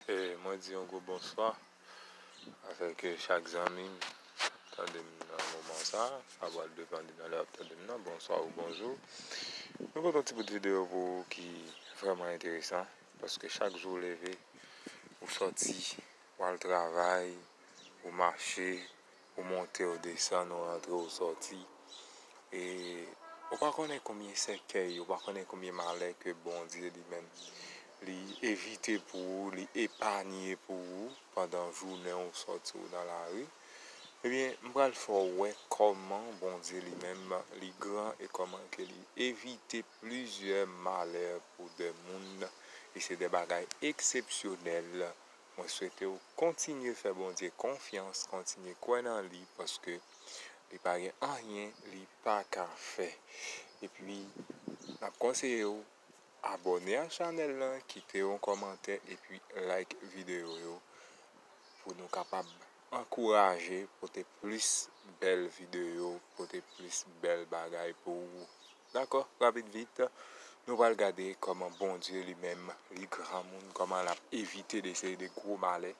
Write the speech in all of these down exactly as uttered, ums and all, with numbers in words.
E mwen di yon gwo bonswa avèk, e, chak zanmi m k ap tande m nan moman sa a. Sa pral depann de nan lè y ap tande m nan. Bonswa ou bonjou. Nou pote yon ti bout videyo pou ou ki vrèman enteresan, paske chak jou ou leve, ou sòti, ou al travay, ou mache, ou monte, ou desann, ou rantre, ou sòti. E ou pa konnen konbyen sèkèy, ou pa konnen konbyen malè ke Bondye li menm li evite pou ou, li epanye pou ou pandan jounen ou sòti ou nan lari. Ebyen, m pral fè w wè kòman Bondye li menm li gran e kòman ke li evite plizyè malè pou de moun. E se de bagay eksepsyonèl. Mwen swete w kontinye fè Bondye konfyans, kontinye kwè nan li, paske li pa gen anyen li pa ka fè. Epi, n ap konseye w abòne a chanèl lan, kite yon kòmantè, epi like videyo yo pou nou kapab ankouraje pote plis bèl videyo, pote plis bèl bagay pou ou. Dakò, rapid vit, nou pral gade kòman Bondye li menm, li granmoun, kòman l ap evite de seri de gwo malè.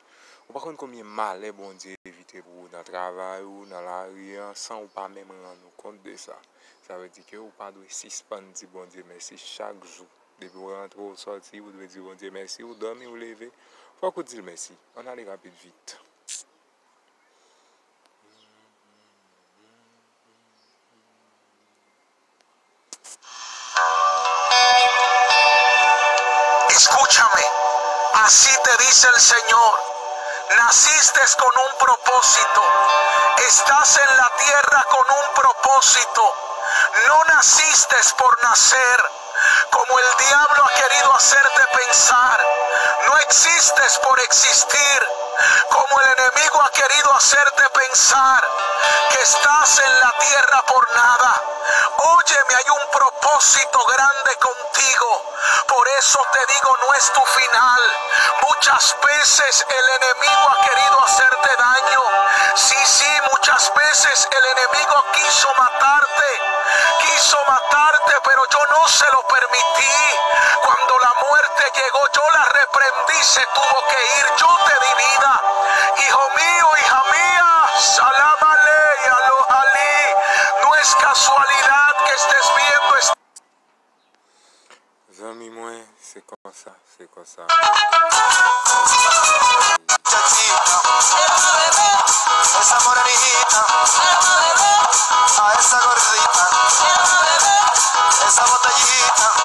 Ou pa konn konbyen malè Bondye evite pou ou nan travay ou, nan lari an, san ou pa menm rann ou kont de sa. Sa vle di ke ou pa dwe sispann di Bondye mèsi chak jou. Depi ou rantre, ou sòti, ou dwe di Bondye mèsi, ou dòmi, ou leve. Fòk ou di l mèsi. Ann ale rapid vit. Escúchame, así te dice el Señor, naciste con un propósito, estás en la tierra con un propósito, no naciste por nacer, como el diablo ha querido hacerte pensar, no existes por existir, como el enemigo ha querido hacerte pensar que estás en la tierra por nada. Óyeme, hay un propósito grande contigo. Por eso te digo, no es tu final. Muchas veces el enemigo ha querido hacerte daño. Sí, sí, muchas veces el enemigo quiso matarte. Quiso matarte, pero yo no se lo permití. Cuando la muerte llegó, yo la reprendí, se tuvo que ir. Yo te di vida. Hijo mío, hija mía, salamale y alohalí. No es casualidad que estés viendo esta Zanmi mwen, se konsa, se konsa. Esa morenita, a esa gordita, esa botellita.